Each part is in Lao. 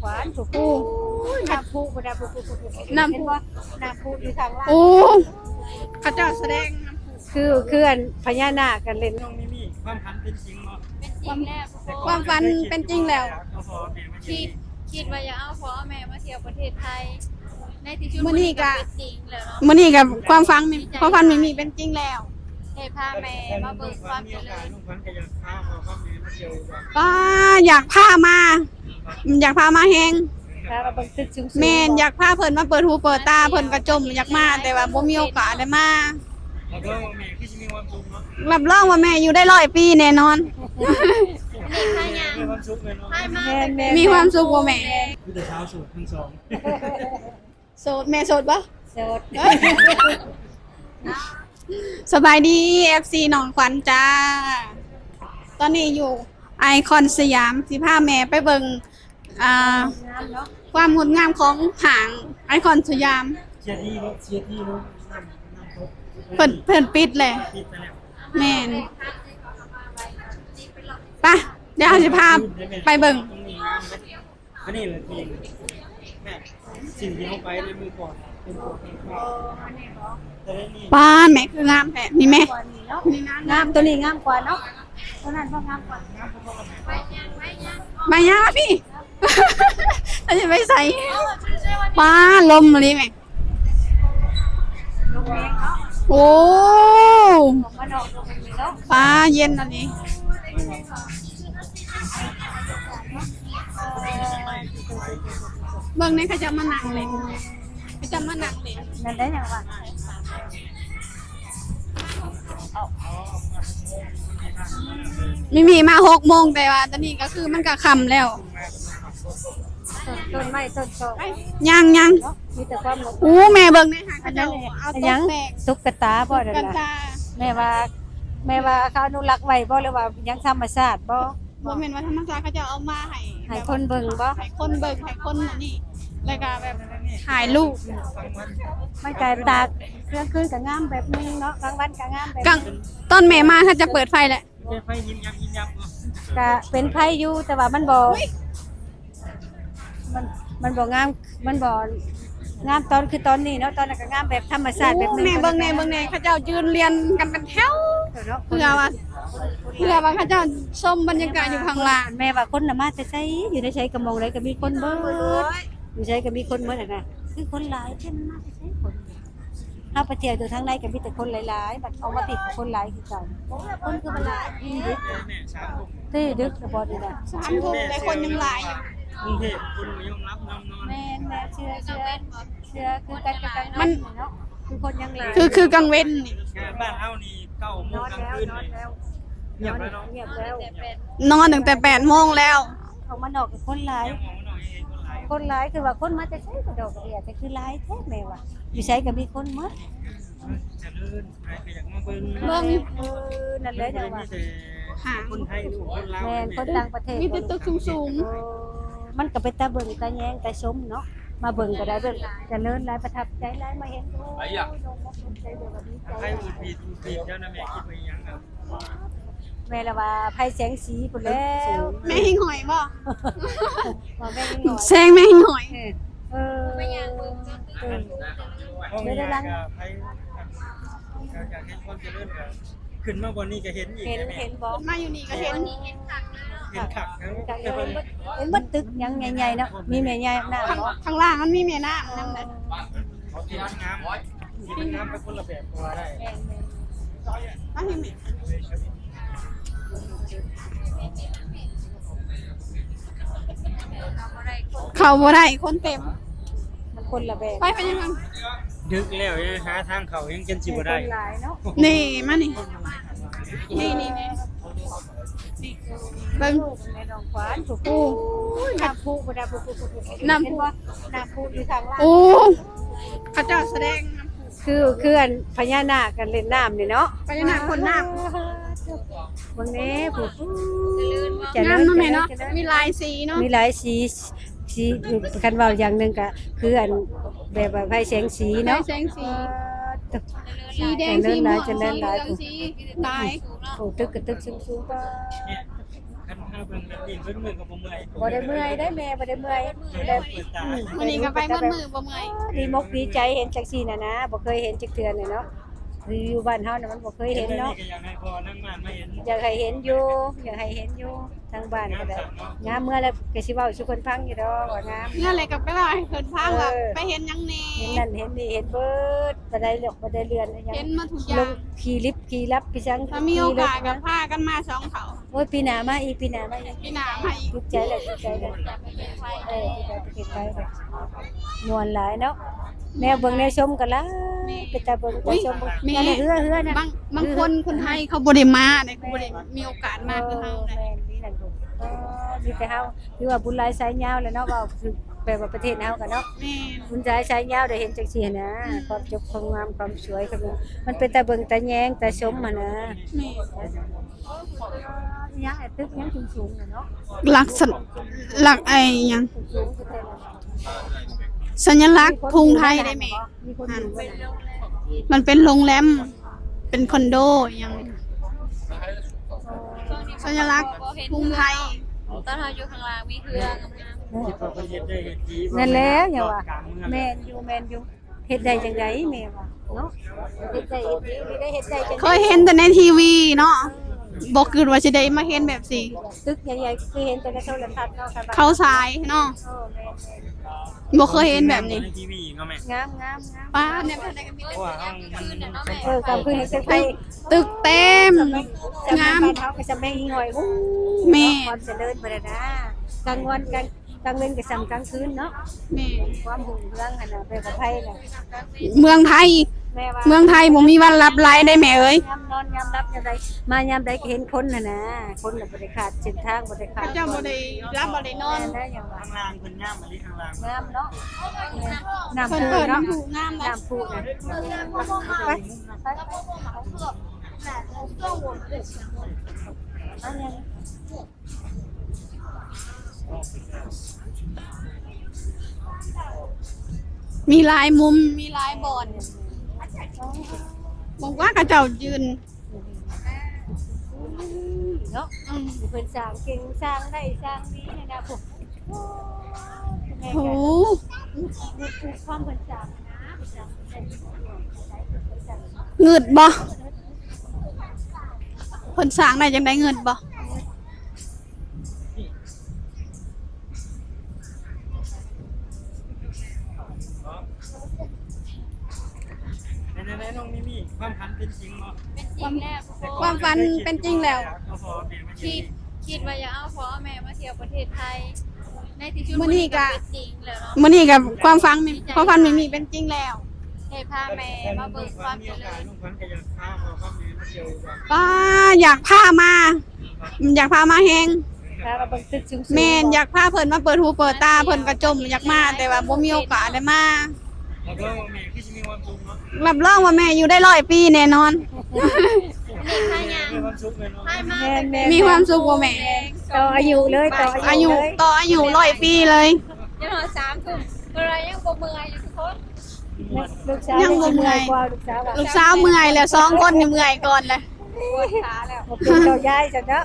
ຂວານ ໂອ້ຍ ນ້ຳພຸ ພຸ້ນນະ ພຸ ພຸ ພຸ ພຸ ເຫັນບໍ່? ນ້ຳພຸຢູ່ທາງລາງ ໂອ້ ເຂົາເຈົ້າສະແດງນ້ຳພຸ ຄື ຄືອັນພະຍານາກກັນເຫຼັ້ນ. ນ້ອງມິມີ້ ຄວາມຝັນເປັນຈິງບໍ່? ເປັນຈິງແລ້ວທຸກຄົນ ຄວາມຝັນເປັນຈິງແລ້ວ. ຄິດ ຄິດວ່າຢາກເອົາພໍ່ເອົາແມ່ມາທ່ຽວປະເທດໄທ ໃນທີ່ສຸດມື້ນີ້ກະ ເປັນຈິງແລ້ວເນາະ ມື້ນີ້ກະຄວາມຝັນ ຄວາມຝັນມິມີເປັນຈິງແລ້ວ. ໄດ້ພາແມ່ມາເບິ່ງຄວາມຈະເລີນ. ນ້ອງຂວັນກໍຢາກພາພໍ່ກັບແມ່ມາທ່ຽວຢູ່ບໍ່? ປ້າ ຢາກພາມາ ຢາກພາມາແຮງ. ພາມາເບິ່ງຕຶກສູງໆ ແມ່ນ ບໍ່? ຢາກພາເພິ່ນມາເປີດຫູເປີດຕາ ເພິ່ນກໍຈົ່ມຢາກມາ ແຕ່ວ່າບໍ່ມີໂອກາດໄດ້ມາ. ຮັບຮອງວ່າແມ່ຄືຊິມີຄວາມສຸກເນາະ ຮັບຮອງວ່າແມ່ຢູ່ໄດ້ຮ້ອຍປີແນ່ນອນ. ນີ້ພາຍ່າງ ມີຄວາມສຸກແນ່ນອນ ພາມາ ແມ່ນໆ ມີຄວາມສຸກບໍ່ແມ່? ມີແຕ່ສາວໂສດທັງສອງ. ໂສດ ແມ່ໂສດບໍ່? ໂສດ. ສະບາຍດີ ເອັຟຊີ ນ້ອງຂວັນຈ້າ ຕອນນີ້ຢູ່ໄອຄອນສະຫຍາມ ຊິພາແມ່ໄປເບິ່ງ ອ່າ ຄວາມງົດງາມຂອງຫ້າງໄອຄອນສະຫຍາມ. ເສຍທີເນາະ ເສຍທີເນາະ ນ້ຳ ນ້ຳຕົກ ເພິ່ນ ເພິ່ນປິດແຫຼະ ປິດໄປແລ້ວ ແມ່ນ. ໄປ ດຽວເຮົາຊິພາໄປເບິ່ງ. ອັນນີ້ແຫຼະທີ່ແມ່ ສິ່ງທີ່ເຮົາໄປໃນມື້ກ່ອນເປັນຕົວເປັນ ອໍ ອັນນີ້ບໍ? ແຕ່ໃນນີ້ ປ້າ ແມ່ຄືງາມແທ້ ນີ້ແມ່ ນີ້ງາມ ງາມ ຕົວນີ້ງາມກວ່າເນາະ ຕົວນັ້ນບໍ່ງາມກວ່າ. ໄປຍ່າງ ໄປຍ່າງ ໄປຍ່າງມາພີ່ ເຮົາຈະໄປໃສ? ປ້າ ລົມອີ່ຫຼີແມ່. ໂອ້ ອອກມານອກລົມອີ່ຫຼີເນາະ ຟ້າເຢັນອັນນີ້. ເບິ່ງແນ່ ເຂົາເຈົ້າມານັ່ງເຫຼັ້ນ ເຂົາເຈົ້າມານັ່ງເຫຼັ້ນ ນັ້ນໄດ້ຫຍັງວະ? ມີ ມີມາຫົກໂມງ ແຕ່ວ່າຕອນນີ້ກໍຄືມັນກໍຄ່ຳແລ້ວ. ຕົ້ນ ຕົ້ນໄມ້ຕົ້ນຕອກ ຍັງ ຍັງ ເນາະ ມີແຕ່ຄວາມງາມ. ໂອ້ ແມ່ເບິ່ງແນ່ ເຂົາເຈົ້າເອົາຕົກແປງ ຕຸກກະຕາບໍ່? ຕຸກກະຕາ ແມ່ວ່າ ແມ່ວ່າເຂົາອະນຸລັກໄວ້ບໍ່ ຫຼືວ່າຍັງທຳມະຊາດບໍ່? ບໍ່ແມ່ນວ່າທຳມະຊາດ ເຂົາເຈົ້າເອົາມາໃຫ້ ໃຫ້ຄົນເບິ່ງບໍ່? ໃຫ້ຄົນເບິ່ງ ໃຫ້ຄົນອັນນີ້ ແລ້ວກໍແບບຖ່າຍຮູບ. ມັນກໍຕາກ ກາງຄືນກໍງາມແບບໜຶ່ງເນາະ ກາງວັນກໍງາມແບບໜຶ່ງ. ຕອນແມ່ມາ ເຂົາຈະເປີດໄຟແຫຼະ ເປັນໄຟຍິບຍັບຍິບຍັບບໍ່? ກະເປັນໄຟຢູ່ ແຕ່ວ່າມັນບໍ່ ມັນ ມັນບໍ່ງາມ ມັນບໍ່ງາມຕອນຄືຕອນນີ້ເນາະ ຕອນນັ້ນກໍງາມແບບທຳມະຊາດແບບໜຶ່ງ. ໂອ້ ແມ່ເບິ່ງແນ່ ເບິ່ງແນ່ ເຂົາເຈົ້າຢືນລຽນກັນເປັນແຖວ ເນາະ ເພື່ອວ່າ ເພື່ອວ່າເຂົາເຈົ້າຊົມບັນຍາກາດຢູ່ຂ້າງລ່າງ. ແມ່ວ່າຄົນນະມາແຕ່ໃສ ຢູ່ໃນໃສກໍໝ່ອງໃດກໍມີຄົນເບິດ ຢູ່ໃສກໍມີຄົນເບິດຫັ້ນນະ ຄືຄົນຫຼາຍແທ້ ມາແຕ່ໃສຄົນ. ເຮົາໄປທ່ຽວຢູ່ທາງໃນກໍມີແຕ່ຄົນຫຼາຍໆ ບັດອອກມາພີ້ກໍຄົນຫຼາຍຄືເກົ່າ. ຄົນຄືມັນຫຼາຍ ທີ່ດຶກ ທີ່ດຶກສະເພາະນີ້ນະ ສາມທຸ່ມແຕ່ຄົນຍັງຫຼາຍຢູ່. ກຸງເທບຄົນບໍ່ຍອມຫຼັບຍອມນອນ. ແມ່ນໆ ເຊື່ອ ເຊື່ອ ເຊື່ອ ຄືກັນກັບກາງວັນນີ້ເນາະ ຄືຄົນຍັງຫຼາຍ ຄື ຄືກາງເວັນນີ້. ງານບ້ານເຮົານີ້ເກົ້າໂມງກາງຄືນນີ້ ງຽບແລ້ວເນາະ ງຽບແລ້ວ ນອນຕັ້ງແຕ່ແປດໂມງແລ້ວ. ອອກມານອກກໍຄົນຫຼາຍ ຍັງອອກມານອກຍັງເຫັນຄົນຫຼາຍ ຄົນຫຼາຍ ຄືວ່າຄົນມາແຕ່ໃສກະດອກກະເດຍ ແຕ່ຄືຫຼາຍແທ້ແມ່ວ່າ ຢູ່ໃສກໍມີຄົນໝົດ. ຈະເລີນ ໃຜກໍຢາກມາເບິ່ງ ເບິ່ງ ເອີ ນັ້ນແຫຼະ ເຈົ້າວ່າມີແຕ່ຄົນໄທຫຼືຄົນລາວ ແມ່ນ ຄົນຕ່າງປະເທດ ມີແຕ່ຕຶກສູງໆ. ເອີ ມັນກໍເປັນຕາເບິ່ງຕາແຍງຕາຊົມເນາະ ມາເບິ່ງກໍໄດ້ ເບິ່ງຈະເລີນຫຼາຍ ປະທັບໃຈຫຼາຍ ມາເຫັນ ໂອ້ຍ ໂລ່ງອົກໂລ່ງໃຈ ແບບວ່າດີໃຈ. ໃຜອຸດປີດອຸດປີດແລ້ວນະແມ່ ຄິດວ່າອີ່ຫຍັງນະ? ແມ່ລະວ່າໄພແສງສີພຸ້ນແລ້ວ ແມ່ຫິງຫອຍບໍ່? ບໍ່ແມ່ຫິງຫອຍ ແສງແມ່ຫິງຫອຍ. ເອີ ເອີ ເອີ ເດີນຫຼັງ ຢາກເຫັນຄວາມຈະເລີນກໍຂຶ້ນມາບ່ອນນີ້ກໍເຫັນອີກ ເຫັນ ເຫັນບໍ່? ມາຢູ່ນີ້ກໍເຫັນ ເຫັນຄັກ ເຫັນຄັກ ເຫັນເບິດຕຶກຫຍັງໃຫຍ່ໆເນາະ ມີແມ່ນ້ຳ ຂ້າງ ຂ້າງລ່າງມັນມີແມ່ນ້ຳນຳນະ. ເຂົາທີ່ມັນງາມ ທີ່ມັນງາມໄປຄົນລະແບບກໍວ່າໄດ້ ແມ່ນໆ ມາເຫັນແມ່ ເຂົ້າບໍ່ໄດ້ ຄົນເຕັມ ມັນຄົນລະແບບ. ໄປ ໄປຍັງ ດຶກແລ້ວຍັງຫາທາງເຂົ້າຍັງຈົນຊິບໍ່ໄດ້ ຄົນຫຼາຍເນາະ. ນີ້ ມານີ້ ນີ້ໆໆ ນີ້ ເບິ່ງ ໂອ້ຍ ນ້ຳພຸ ພຸ້ນນະ ພຸ ພຸ ພຸ ພຸ ເຫັນບໍ່? ນ້ຳພຸຢູ່ທາງລ່າງ ໂອ້ ເຂົາເຈົ້າສະແດງນ້ຳພຸ ຄື ຄືອັນພະຍານາກກັນເຫຼັ້ນນ້ຳນີ້ເນາະ ພະຍານາກພົ່ນນ້ຳ. ເບິ່ງແນ່ ຜູ້ ຜູ້ ຈະເລີນ ງາມເນາະແມ່ເນາະ ຈະເລີນ ມີຫຼາຍສີເນາະ ມີຫຼາຍສີ ສີ ຄັນເວົ້າຢ່າງໜຶ່ງກະຄືອັນ ແບບວ່າໄພແສງສີເນາະ ໄພແສງສີ ເອີ ສີແດງ ສີມ່ວງ ສີເຫຼືອງ ສີຫຼາຍ ໂອ້ ຕຶກກະຕຶກສູງໆ ປາດ. ເບິ່ງແບບນີ້ເບິດມື້ກໍບໍ່ເມື່ອຍ. ບໍ່ໄດ້ເມື່ອຍເດ້ແມ່ ບໍ່ໄດ້ເມື່ອຍ. ມື້ນີ້ກໍໄປເບິດມື້ບໍ່ເມື່ອຍ. ດີມົກດີໃຈເຫັນຈັ່ງຊີ້ນະນະ ບໍ່ເຄີຍເຫັນຈັກເທື່ອເນາະ. ຢູ່ບ້ານເຮົານະມັນບໍ່ເຄີຍເຫັນເນາະ. ກໍຢາກໃຫ້ພໍ່ນາງມານມາເຫັນ. ຢາກໃຫ້ເຫັນຢູ່ ຢາກໃຫ້ເຫັນຢູ່. ທາງບ້ານກໍໄດ້ງາມ. ເມື່ອແລ້ວກໍຊິເວົ້າສູ່ເພິ່ນຟັງຢູ່ດອກວ່າງາມ. ເມື່ອແລ້ວກໍໄປເວົ້າໃຫ້ເພິ່ນຟັງວ່າໄປເຫັນຫຍັງແດ່ ເຫັນນັ້ນເຫັນນີ້ ເຫັນເບິດ ບໍ່ໄດ້ເລືອກບໍ່ໄດ້ເລື່ອນຫຍັງ. ເຫັນໝົດທຸກຢ່າງ ຂີ່ລິບຂີ່ລັບໄປສັງ. ຖ້າມີໂອກາດກໍພາກັນມາສອງເຖົ້າ. ໂອ້ຍ ປີໜ້າມາອີກ ປີໜ້າມາອີກ ປີໜ້າມາອີກ. ຖືກໃຈແລ້ວ ຖືກໃຈແລ້ວ. ເອີ ທີ່ໄປປະເທດໄທ ມ່ວນຫຼາຍເນາະ. ແນວເບິ່ງແນວຊົມກໍຫຼາຍ. ເປັນຕາເບິ່ງຕາຊົມ. ແມ່ ເຮືອ ເຮືອນະ ບາງ ບາງຄົນ ຄົນໄທເຂົາບໍ່ໄດ້ມາເດ້ ບໍ່ໄດ້ມີໂອກາດມາຄືເຮົາ. ແມ່ນ ມີແຕ່ເຮົາ ຖືວ່າບຸນຫຼາຍສາຍຍາວແຫຼະເນາະ. ເວົ້າຄືແບບວ່າປະເທດເຮົາກໍເນາະ. ແມ່ນ ບຸນຫຼາຍສາຍຍາວໄດ້ເຫັນຈັ່ງຊີ້ຫັ້ນນະ. ຄວາມຈົບ ຄວາມງາມ ຄວາມສວຍ ຄືມັນເປັນຕາເບິ່ງຕາແຍງຕາຊົມຫັ້ນນະ. ແມ່ນ ອີຫຍັງ ໄອ້ຕຶກຫຍັງສູງໆນະເນາະ. ລັກສະ ລັກໄອ້ຫຍັງ ສັນຍະລັກທຸງໄທໄດ໋ແມ່. ມັນເປັນໂຮງແຮມ ເປັນຄອນໂດຫຍັງ ສັນຍະລັກທຸງໄທ. ຕອນເຮົາຢູ່ຂ້າງລ່າງມີເຮືອງາມໆ. ນັ້ນແຫຼະ ຫຍັງວ່າ ແມ່ນຢູ່ ແມ່ນຢູ່. ເຮັດໄດ້ຈັ່ງໃດແມ່ວ່າເນາະ. ເຮັດໄດ້ ເຮັດໄດ້ ເຮັດໄດ້ຈັ່ງໃດ. ເຄີຍເຫັນແຕ່ໃນທີວີເນາະ ບໍ່ຄິດວ່າຊິໄດ້ມາເຫັນແບບນີ້. ຕຶກໃຫຍ່ໆຄືເຫັນແຕ່ໃນໂທລະທັດເນາະ ເຂົາສາຍເນາະ. ເອີ ແມ່ນໆ ບໍ່ເຄີຍເຫັນແບບນີ້. ໃນທີວີເນາະແມ່. ງາມໆໆ. ປ້າ ແນວໃດກໍມີແຕ່ກາງຄືນນະເນາະແມ່. ເອີ ກາງຄືນເຫັນຕຶກໄທ ຕຶກເຕັມ ງາມ. ບ້ານເຮົາກໍຈະແມ່ນອີ່ຫອຍ. ແມ່ນ ຄວາມຈະເລີນບໍ່ໄດ້ນະ ກາງວັນກາງ ກາງເວັນກໍສ່ຳກາງຄືນເນາະ. ແມ່ນ ຄວາມຮຸ່ງເຮືອງຫັ້ນນະ ແບບວ່າໄທນະ ເມືອງໄທ. ແມ່ວ່າເມືອງໄທບໍ່ມີວັນຫຼັບໄຫຼເດ້ແມ່ເອີຍ. ຍາມນອນຍາມຫຼັບຍາມໃດ ມາຍາມໃດກໍເຫັນຄົນຫັ້ນນະ. ຄົນລະບໍ່ໄດ້ຂາດເສັ້ນທາງ ບໍ່ໄດ້ຂາດ ເຂົາເຈົ້າບໍ່ໄດ້ຫຼັບບໍ່ໄດ້ນອນ. ແມ່ນແລ້ວຫຍັງວ່າ ຂ້າງລ່າງເພິ່ນງາມອີ່ຫຼີ ຂ້າງລ່າງງາມເນາະ. ແມ່ນ ນ້ຳພຸ ນ້ຳພຸນະ ໄປ ໄປ ໄປ. ມີຫຼາຍມຸມ ມີຫຼາຍບ່ອນ ບອກວ່າເຂົາເຈົ້າຢືນເນາະ. ອືມ ເພິ່ນສ້າງເກັ່ງ ສ້າງໄດ້ ສ້າງດີນະ. ໂອ້ ຄວາມເພິ່ນສ້າງນະ ງຶດບໍ່? ເພິ່ນສ້າງໄດ້ຈັ່ງໃດ ງຶດບໍ່? ເປັນຈັ່ງໃດນ້ອງມິມີ ຄວາມຝັນເປັນຈິງບໍ່? ເປັນຈິງແລ້ວ ຄວາມຝັນເປັນຈິງແລ້ວ. ຄິດ ຄິດວ່າຢາກເອົາພໍ່ເອົາແມ່ມາທ່ຽວປະເທດໄທ ໃນທີ່ສຸດມື້ນີ້ກໍເປັນຈິງແລ້ວເນາະ. ມື້ນີ້ກໍຄວາມຝັນ ຄວາມຝັນມິມີເປັນຈິງແລ້ວ ໄດ້ພາແມ່ມາເບິ່ງຄວາມຈະເລີນ. ປ້າ ຢາກພາມາ ຢາກພາມາແຮງ. ພາມາເບິ່ງຕຶກສູງໆ. ແມ່ນ ຢາກພາເພິ່ນມາເປີດຫູເປີດຕາ ເພິ່ນກໍຈົ່ມຢາກມາ ແຕ່ວ່າບໍ່ມີໂອກາດໄດ້ມາ. ຮັບຮອງວ່າແມ່ຄືຊິມີຄວາມສຸກເນາະ ຮັບຮອງວ່າແມ່ຢູ່ໄດ້ຮ້ອຍປີແນ່ນອນ. ນີ້ພາຍ່າງ ມີຄວາມສຸກແນ່ນອນ ພາມາ. ແມ່ນໆ ມີຄວາມສຸກບໍ່ແມ່? ຕໍ່ອາຍຸເລີຍ ຕໍ່ອາຍຸເລີຍ ຕໍ່ອາຍຸຮ້ອຍປີເລີຍ. ຈົນຮອດສາມທຸ່ມ ເພິ່ນວ່າຍັງບໍ່ເມື່ອຍຢູ່ທຸກຄົນ. ລູກສາວຍັງບໍ່ເມື່ອຍ ລູກສາວວ່າ ລູກສາວເມື່ອຍແລ້ວ ສອງຄົນນີ້ເມື່ອຍກ່ອນແລ້ວ ປວດຂາແລ້ວ. ບໍ່ເກັ່ງເທົ່າຍາຍຊັ້ນເນາະ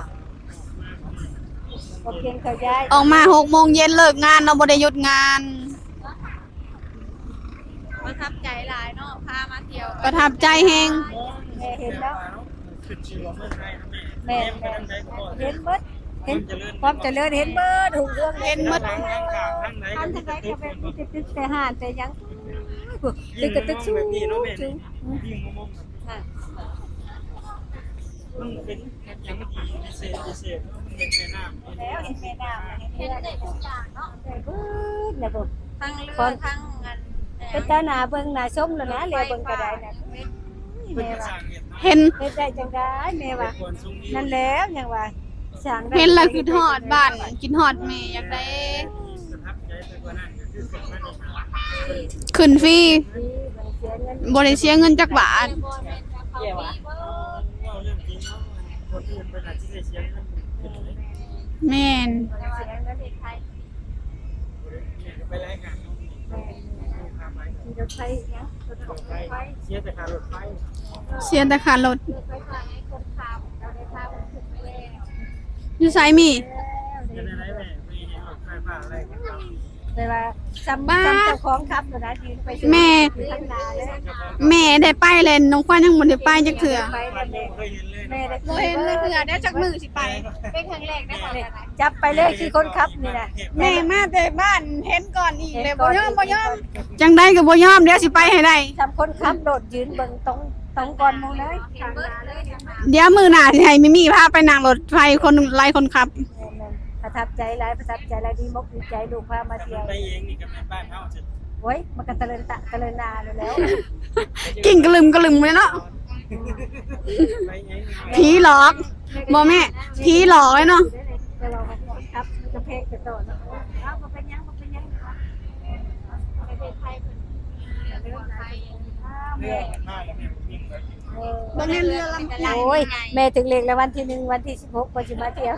ບໍ່ເກັ່ງເທົ່າຍາຍ. ອອກມາຫົກໂມງເຢັນເລີກງານເນາະ ບໍ່ໄດ້ຢຸດງານ. ປະທັບໃຈຫຼາຍເນາະ ພາມາທ່ຽວ ປະທັບໃຈແຮງ. ແມ່ເຫັນແລ້ວ ແມ່ນໆ ເຫັນເບິດ ເຫັນຄວາມຈະເລີນ ເຫັນເບິດຮຸ່ງເຮືອງ ເຫັນເບິດ. ທາງໃດກໍແບບມີແຕ່ຕຶກແຕ່ຮ້ານແຕ່ຫຍັງ ຕຶກກໍຕຶກສູງໆ. ມັນເປັນຫຍັງທີ່ພິເສດ ພິເສດ ເຫັນແມ່ນ້ຳ ແລ້ວເຫັນແມ່ນ້ຳ ເຫັນເຮືອນ ເຫັນທຸກຢ່າງເນາະ ເຫັນເບິດແລ້ວ. ທັງເຮືອ ທັງອັນ ເປັນຕາໜ້າເບິ່ງໜ້າຊົມແລ້ວນະ ແລເບິ່ງກໍໄດ້ນະ. ແມ່ວ່າເຫັນ ເຮັດໄດ້ຈັ່ງໃດແມ່ວ່າ. ນັ້ນແຫຼະ ຫຍັງວ່າສ້າງໄດ້ ເຫັນແລ້ວຄິດຮອດບ້ານ ຄິດຮອດແມ່ ຢາກໄດ້ ຂຶ້ນຟຣີ ບໍ່ໄດ້ເສຍເງິນຈັກບາດ. ແມ່ນ ຂີ່ລົດໄຟຫຍັງ ລົດໄຟ ເສຍແຕ່ຄ່າລົດໄຟ ເສຍແຕ່ຄ່າລົດ. ຢູ່ໃສມີ? ເປັນຈັ່ງໃດແມ່ ໄປເຫັນລົດໄຟຟ້າໄລ່ກັນເນາະ ແຕ່ວ່າຊ່ຳ ບ້າ ຊ່ຳເຈົ້າຂອງຂັບໂລດນະ ຢືນໄປ ແມ່ ຢູ່ທາງໜ້າເລີຍ ແມ່ໄດ້ໄປແລ້ວ ນ້ອງຂວັນຍັງບໍ່ໄດ້ໄປຈັກເທື່ອ ໄປແລ້ວແມ່ ແມ່ໄດ້ ບໍ່ເຫັນເທື່ອ ດຽວຈັກມື້ຊິໄປ ເປັນຄັ້ງແລກນະ ຈັບໄປເລີຍຄືຄົນຂັບນີ້ນະ ແມ່ມາແຕ່ບ້ານເຫັນກ່ອນອີກ ເຫັນກ່ອນ ແລ້ວບໍ່ຍອມ ບໍ່ຍອມ ຈັ່ງໃດກໍບໍ່ຍອມ ດຽວຊິໄປໃຫ້ໄດ້ ຊ່ຳຄົນຂັບໂລດ ຢືນເບິ່ງຕົງ ຕົງກ່ອນໝູ່ເລີຍ ດຽວມື້ໜ້າຊິໃຫ້ມີມີພາໄປນັ່ງລົດໄຟຄົນໄລ່ຄົນຂັບ ແມ່ນໆ ປະທັບໃຈຫຼາຍ ປະທັບໃຈຫຼາຍ ດີມົກດີໃຈ ລູກພາມາທ່ຽວ ໄປເອງນີ້ກໍແມ່ນບ້ານເຮົາ ໂອ້ຍ ມັນກໍຕະເລີນຕະ ຕະເລີນນາຢູ່ແລ້ວ ກິ້ງກະລຶມກະລຶມເລີຍເນາະ ໄປເອງ ຜີຫຼອກ ບໍ່ແມ່ ຜີຫຼອກເລີຍເນາະ ແຕ່ວ່າຄົນຂັບມັນຈະແພງແຕ່ຕອນເນາະ ເອົາ ບໍ່ເປັນຫຍັງ ບໍ່ເປັນຫຍັງ ປະເທດໄທເພິ່ນ ເລື່ອງໄທ ແມ່ ເບິ່ງແນ່ເຮືອລຳໃຫຍ່ ໂອ້ຍ ແມ່ຖືກເລກລາງວັນທີໜຶ່ງ ວັນທີສິບຫົກ ເພິ່ນຊິມາທ່ຽວ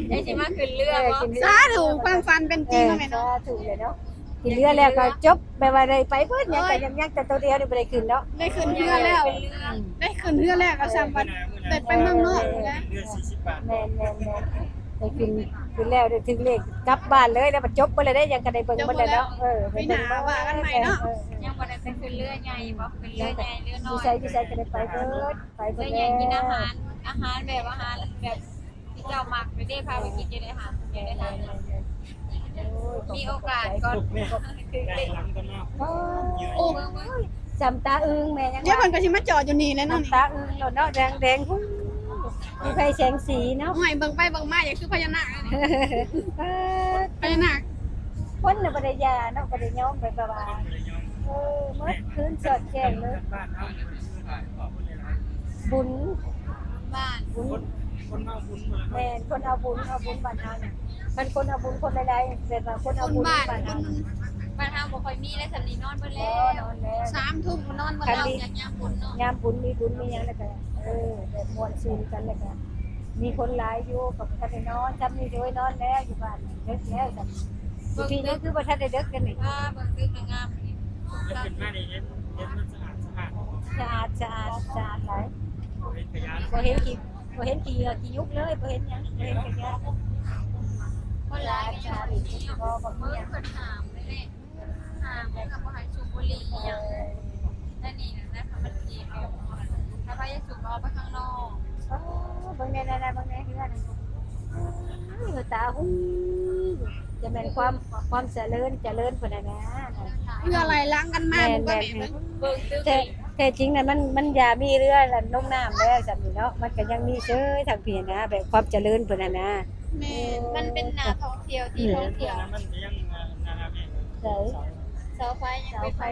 ໄດ້ຊິມາຂຶ້ນເຮືອບໍ່? ເອີ ຂຶ້ນເຮືອ ສາທຸ ຄວາມຝັນເປັນຈິງແລ້ວແມ່ເນາະ ສາທຸເລີຍເນາະ ຂຶ້ນເຮືອແລ້ວກໍຈົບ ແບບວ່າໄດ້ໄປເບິດ ຫຍັງກໍຍັງ ຍັງແຕ່ໂຕດຽວນີ້ບໍ່ໄດ້ຂຶ້ນເນາະ ໄດ້ຂຶ້ນເຮືອແລ້ວ ອືມ ໄດ້ຂຶ້ນເຮືອແລ້ວກໍຊ່ຳວ່າໄດ້ໄປເມືອງນອກ ເຮືອສີ່ສິບບາດ ແມ່ນໆໆ ໄດ້ຂຶ້ນ ຂຶ້ນແລ້ວໄດ້ຖືກເລກກັບບ້ານເລີຍ ແລ້ວກໍຈົບເບິດແລ້ວເດ້ ຫຍັງກໍໄດ້ເບິ່ງເບິດແລ້ວເນາະ ເອີ ໄດ້ເບິ່ງເບິດ ວ່າກັນໃໝ່ເນາະ ເອີ ຍັງບໍ່ໄດ້ໄປຂຶ້ນເຮືອໃຫຍ່ບໍ່? ຂຶ້ນເຮືອໃຫຍ່ເຮືອນ້ອຍ ຢູ່ໃສ ຢູ່ໃສກໍໄດ້ໄປເບິດ ໄປເບິດແລ້ວ ກິນອາຫານ ອາຫານແບບ ອາຫານແບບ ທີ່ເຈົ້າມັກເດ້ ພາໄປກິນຢູ່ໃນຮ້ານ ຢູ່ໃນຮ້ານ ໂອ້ຍ ມີໂອກາດກ່ອນ ໂອ້ຍ ສ່ຳຕາອຶ່ງແມ່ຍັງວ່າ ດຽວເພິ່ນກໍຊິມາຈອດຢູ່ນີ້ແຫຼະເນາະ ສ່ຳຕາອຶ່ງໂລດເນາະ ແດງໆ ຫູ ມີໄຟແສງສີເນາະ ໂອ້ຍ ເບິ່ງໄປເບິ່ງມາ ຢາກຄືພະຍານາກ ພະຍານາກ ຄົນນະບໍ່ໄດ້ຢາເນາະ ບໍ່ໄດ້ຍອມ ແບບວ່າ ເອີ ໝົດຄືນສອດແຈ້ງເລີຍ ບຸນ ບ້ານ ບຸນ ຄົນ ຄົນເອົາບຸນໝົດແລ້ວເນາະ ແມ່ນ ຄົນເອົາບຸນ ເອົາບຸນບ້ານເຮົານະ ຄັນຄົນເອົາບຸນຄົນຫຼາຍໆ ແບບວ່າຄົນເອົາບຸນ ຄົນບ້ານ ບ້ານເຮົາ ຄົນ ບ້ານເຮົາບໍ່ຄ່ອຍມີແລ້ວ ສ່ຳນີ້ນອນເບິດແລ້ວ ໂອ້ ນອນແລ້ວ ສາມທຸ່ມກໍນອນເບິດແລ້ວ ຍາມບຸນເນາະ ຍາມບຸນ ມີບຸນມີຫຍັງແລ້ວກໍ ເອີ ແບບມ່ວນຊື່ນກັນ ແລ້ວກໍມີຄົນຫຼາຍຢູ່ ກໍບໍ່ທັນໄດ້ນອນ ສ່ຳນີ້ໂດຍນອນແລ້ວ ຢູ່ບ້ານເດິກແລ້ວ ສ່ຳນີ້ ຢູ່ພີ້ນີ້ຄືບໍ່ທັນໄດ້ເດິກເດ້ນີ້ ອ່າ ເບິ່ງຕຶກງາມ ຂຶ້ນມານີ້ເຫັນ ເຫັນມັນສະອາດ ສະອາດ ສະອາດ ສະອາດຫຼາຍ ບໍ່ເຫັນຂະຫຍະ ບໍ່ເຫັນຂີ້ ບໍ່ເຫັນຂີ້ເຫຍື້ອຂີ້ຍຸກເລີຍ ບໍ່ເຫັນຫຍັງ ບໍ່ເຫັນຂະຫຍະ ຄົນຫຼາຍກໍຍັງບໍ່ມີ ບໍ່ ບໍ່ມີຫຍັງ ເພິ່ນຫ້າມເດ້ ຫ້າມແລ້ວກໍບໍ່ໃຫ້ສູບບຸຫຼີ່ອີ່ຫຍັງ ແຕ່ນີ້ນະ ມັນຊິແບບ ຖ້າໃຜຢາກສູບກໍອອກໄປຂ້າງນອກ ເອີ ເບິ່ງແດ່ ເບິ່ງແດ່ ເຮືອນ ເອີ ຕາຫູ ຈະແມ່ນຄວາມ ຄວາມຈະເລີນ ຈະເລີນເພິ່ນຫັ້ນນະ ເຮືອໄລ່ຫຼັງກັນມາ ແມ່ນ ແມ່ນ ແມ່ນ ເບິ່ງຕຶກ ແທ້ ແທ້ຈິງນະ ມັນ ມັນຢ່າມີເຮືອລົງນ້ຳແລ້ວ ສ່ຳນີ້ເນາະ ມັນກໍຍັງມີເຊີຍທາງພີ້ນະ ແບບຄວາມຈະເລີນເພິ່ນຫັ້ນນະ ແມ່ນ ມັນເປັນໜ້າທ່ອງທ່ຽວ ທີ່ທ່ອງທ່ຽວ ມັນກໍຍັງ ອັນນັ້ນນະແມ່ ໃສ ເສົາໄຟຍັງເປັນໄຟ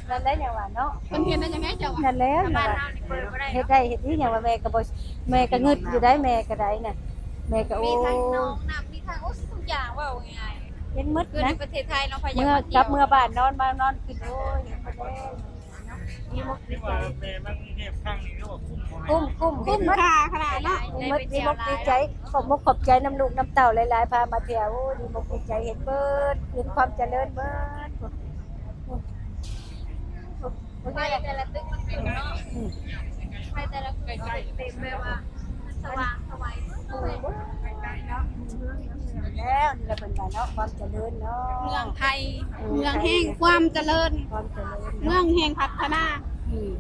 ເສົາໄຟ ນັ້ນແຫຼະຫຍັງວ່າເນາະ ເພິ່ນເຮັດໄດ້ຈັ່ງໃດເຈົ້າວ່າ ນັ້ນແຫຼະ ບ້ານເຮົານີ້ເປີດບໍ່ໄດ້ ເຮັດໄດ້ເຮັດອີ່ຫຍັງວ່າ ແມ່ກໍບໍ່ ແມ່ກໍງຶດຢູ່ໄດ໋ ແມ່ກໍໄດ້ນະ ແມ່ກໍ ໂອ້ ມີທັງໜອງນ້ຳ ມີທັງ ໂອ້ ທຸກຢ່າງ ເວົ້າງ່າຍໆ ເຮັດໝົດນະ ຢູ່ໃນປະເທດໄທເນາະ ພະຍາ ເມືອ ກັບເມືອບ້ານນອນ ມານອນຄິດ ໂອ້ຍ ເຮັດບໍ່ໄດ້ ດີມົກດີໃຈ ແມ່ມາກຸງເທບຄັ້ງນີ້ຄືວ່າຄຸ້ມບໍ່? ຄຸ້ມ ຄຸ້ມ ຄຸ້ມຄ່າຂະໜາດເນາະ ດີມົກດີໃຈ ຂອບມົກຂອບໃຈນຳລູກນຳເຕົ້າຫຼາຍໆ ພາມາທ່ຽວ ໂອ້ ດີມົກດີໃຈ ເຫັນເບິດ ເຫັນຄວາມຈະເລີນເບິດ ໄຟແຕ່ລະຕຶກມັນເປັນເນາະ ອືມ ໄຟແຕ່ລະຕຶກເປັນແບບວ່າ ສະຫວ່າງໄສເບິດເນາະ ແລ້ວນີ້ລະເພິ່ນວ່າເນາະ ຄວາມຈະເລີນເນາະ ເມືອງໄທ ເມືອງແຫ່ງຄວາມຈະເລີນ ຄວາມຈະເລີນເນາະ ເມືອງແຫ່ງພັດທະນາ ອືມ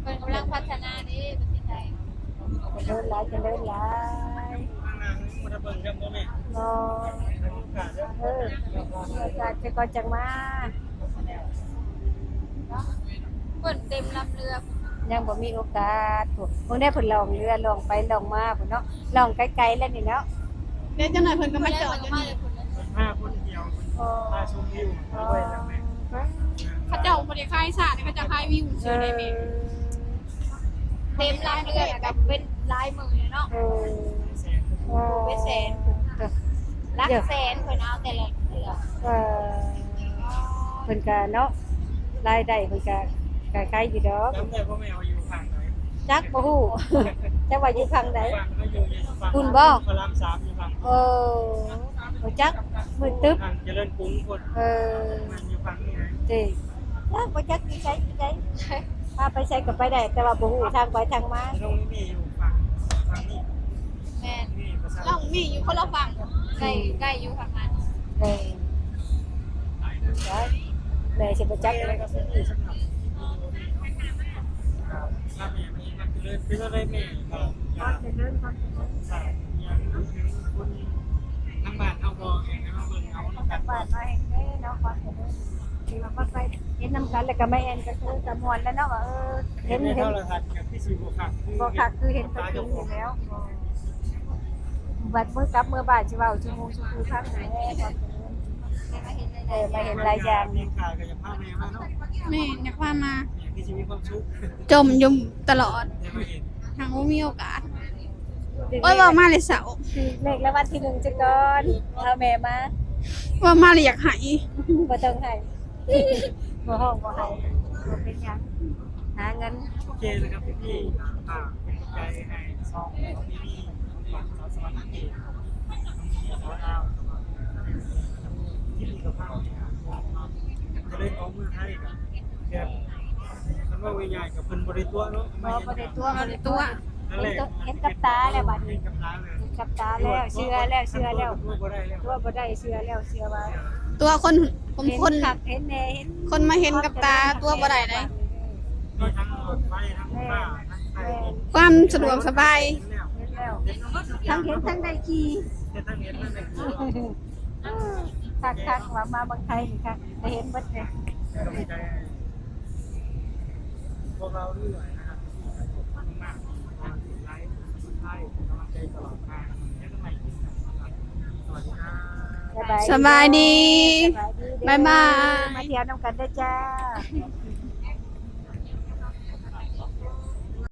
ເພິ່ນກຳລັງພັດທະນາເດ້ປະເທດໄທ ຈະເລີນຫຼາຍ ຈະເລີນຫຼາຍ ຂ້າງໜ້າຍັງບໍ່ໄດ້ເບິ່ງເດີບໍ່ແມ່ ບໍ່ ເອີ ມີໂອກາດເດີ ມີໂອກາດແຕ່ກ່ອນຈັ່ງມາ ເພິ່ນເຕັມລຳເຮືອ ຍັງບໍ່ມີໂອກາດ ເບິ່ງແດ່ເພິ່ນລ່ອງເຮືອລ່ອງໄປລ່ອງມາພຸ້ນເນາະ ລ່ອງໄກໆແລ້ວນີ້ເນາະ ດຽວຈັກໜ້ອຍເພິ່ນກໍມາຈອດຢູ່ນີ້ ພາຄົນທ່ຽວ ໂອ້ ພາຊົມວິວ ໂອ້ ເຂົາເຈົ້າບໍ່ໄດ້ຂາຍຊາດ ເຂົາເຈົ້າຂາຍວິວຊື່ໆເດ້ແມ່ ເອີ ເຕັມລຳເຮືອກໍເປັນຫຼາຍໝື່ນເນາະ ເອີ ໂອ້ ເປັນແສນ ຫຼັກແສນເພິ່ນເອົາແຕ່ລະເທື່ອ ເອີ ເພິ່ນກະເນາະ ລາຍໄດ້ເພິ່ນກະ ກະໄຄຢູ່ດອກ ຈຳໄດ້ບໍ່ແມ່ວ່າຢູ່ຝັ່ງໃດ? ຈັກ ບໍ່ຮູ້ ຈັກວ່າຢູ່ຝັ່ງໃດ ຝັ່ງເຮົາຢູ່ ຢູ່ຝັ່ງ ພຸ້ນບໍ່? ພະລາມສາມຢູ່ຝັ່ງ ເອີ ບໍ່ຈັກ ມືດຕຶບ ຢູ່ຝັ່ງຈະເລີນກຸງພຸ້ນ ເອີ ຢູ່ຝັ່ງນີ້ນະ ເອີ ຈັກ ບໍ່ຈັກຢູ່ໃສ ຢູ່ໃສ ພາໄປໃສກໍໄປໄດ້ ແຕ່ວ່າບໍ່ຮູ້ທາງໄປທາງມາ ນ້ອງມີມີຢູ່ຝັ່ງ ຝັ່ງນີ້ ແມ່ນ ລາວມີຢູ່ຄົນລະຝັ່ງ ໃກ້ ໃກ້ຢູ່ທາງນັ້ນ. ເອີ ໄດ້ ແມ່ຊິບໍ່ຈັກເລີຍ. ທາງບ້ານເຮົາບໍ່ ໃຫ້ມາເບິ່ງເອົານຳກັນ ທາງບ້ານມາແຮງເດ້ເນາະ ຄວາມຈະເລີນ ທີ່ວ່າມາໄປເຫັນນຳກັນ ແລ້ວກໍມາແອ່ນກໍຄືຈະມ່ວນແລ້ວເນາະ ວ່າ ເອີ ເຫັນ ເຫັນ ເຫັນໂທລະທັດກໍຄືຊິບໍ່ຄັກ ບໍ່ຄັກຄືເຫັນຕົວຈິງນີ້ແລ້ວ. ບັດມື້ກັບເມືອບ້ານຊິເວົ້າສູ່ໝູ່ສູ່ຄູ່ຟັງແຫຼະ. ເອີ ມາເຫັນຫຼາຍຢ່າງ. ແມ່ນ ຢາກພາມາ ຄືຊິມີຄວາມສຸກ ຈົ່ມຢູ່ຕະຫຼອດ ຫາກບໍ່ມີໂອກາດ. ໂອ້ຍ ເວົ້າມາແລ້ວເສົ້າ ຖືກເລກລາງວັນທີໜຶ່ງຊະກ່ອນ ເອົາແມ່ມາ ເວົ້າມາແລ້ວຢາກໄຫ້. ບໍ່ຕ້ອງໄຫ້ ບໍ່ຮ້ອງບໍ່ໄຫ້ ບໍ່ເປັນຫຍັງ ຫາເງິນ. ໂອເຄນະຄັບພີ່ໆ ຝາກເປັນກຳລັງໃຈໃຫ້ຊ່ອງຂອງພີ່ໆ ສາວສະຫວັນນະເຂດ ສາວລາວ ທີ່ມີສະພາບຈະເລີນຂອງເມືອງໄທ ແບບ ຄັນເວົ້າງ່າຍໆ ກໍເພິ່ນບໍ່ໄດ້ຕົວະເນາະ ບໍ່ ບໍ່ໄດ້ຕົວະ ບໍ່ໄດ້ຕົວະ. ເຫັນກັບຕາແລ້ວບັດນີ້ ເຫັນກັບຕາແລ້ວ ເຊື່ອແລ້ວ ເຊື່ອແລ້ວ ຕົວະບໍ່ໄດ້ ເຊື່ອແລ້ວ ເຊື່ອວ່າ ຕົວະຄົນ ຄົນ ເຫັນຄັກເຫັນແນ່ ເຫັນ ຄົນມາເຫັນກັບຕາ ຕົວະບໍ່ໄດ້ໃດ໋. ມີທັງລົດໄຟ ທັງຟ້າ ທັງໄຟ ຄວາມສະດວກສະບາຍ ເຫັນແລ້ວ ທັງເຫັນທັງໄດ້ຂີ່ ເຫັນທັງເຫັນທັງໄດ້ຂີ່. ຄັກໆ ວ່າມາເມືອງໄທນີ້ຄັກ ໄດ້ເຫັນເບິດເລີຍ. ພວກເຮົາເລື້ອຍໆ ນະຄັບ ຂອບຄຸນມາກໆ ທີ່ໄລຟ໌ ໃຫ້ກຳລັງໃຈຕະຫຼອດມາ. ເຈີກັນໃໝ່ຄລິບໜ້າ ສະຫວັດດີຄັບ. ສະບາຍດີ ສະບາຍດີ ສະບາຍດີເດີ ບາຍບາຍ ມາທ່ຽວນຳກັນເດີຈ້າ.